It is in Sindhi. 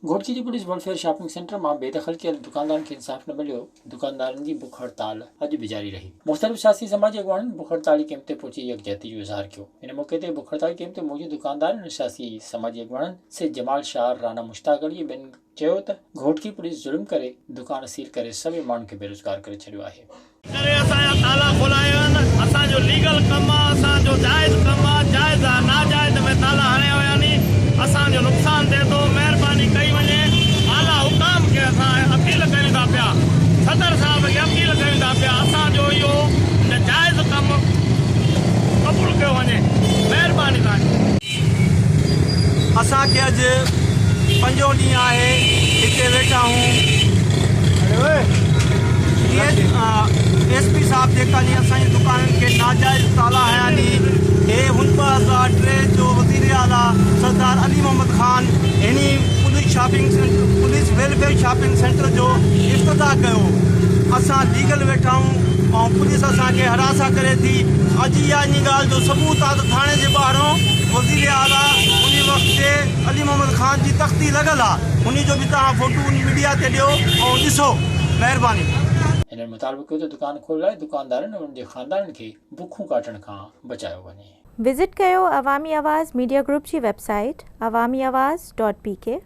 گهوٽڪي جي پوليس ويلفيئر شاپنگ سينٽر مان بيدخل ڪيل دڪاندارن کي انصاف نه مليو، دڪاندارن جي بک هڙتال اڄ به جاري رهي. مختلف سياسي سماجي اڳواڻن بک هڙتالي ڪئمپ تي پهچي يڪجهتي جو اظهار ڪيو. ان موقعي تي بک هڙتالي ڪئمپ تي موجود دڪاندارن ۽ سياسي سماجي اڳواڻن سيد جمال شاهه، رانا مشتاق علي ۽ ٻين چيو ته گهوٽڪي پوليس ظلم ڪري دڪان سيل ڪري سوين ماڻهن کي بيروزگار ڪري ڇڏيو آهي. ڪري اسان جا تالا کولايا ويا آهن اسان جو ليگل ڪم آ اسان جو جائز ڪم آ جائز آ ناجائز ۾ تالا هنيا ويا ني اسان جو نقصان ٿئي ٿو مهرباني ڪئي وڃي اعليٰ حڪام کي اسان اپيل ڪيون ٿا پيا صدر صاحب کي اپيل ڪيون ٿا پيا اسان جو اهو جائز ڪم قبول ڪيو وڃي مهرباني توهان جي. اسان کي اڄ پنجون ڏينهن آهي هتي ويٺا آهون ايس پي صاحب جيڪا ڏينهن اسان جي دڪانن کي ناجائز تالا هنيا ني هي هن 2003 جو وزير اعليٰ سردار علي محمد خان هني police shopping centre police welfare shopping centre جو افتتاح ڪيو اسان ليگل ويٺا آهون ۽ پوليس اسان کي هراسان ڪري ٿي اڄ اها انهي ڳالهه جو ثبوت آهي ته ٿاڻي جي ٻاهران وزير اعليٰ انهي وقت جي علي محمد خان جي تختي لڳل آهي انهي جو به توهان فوٽو ميڊيا تي ڏيو ۽ ڏسو مهرباني. هنن مطالبو ڪيو ته دڪان کولرائي دڪاندارن ۽ انهن جي خاندانن کي بکون ڪاٽڻ کان بچايو وڃي. وزٽ ڪيو عوامي آواز ميڊيا گروپ جي website Awami Awaz dot P K.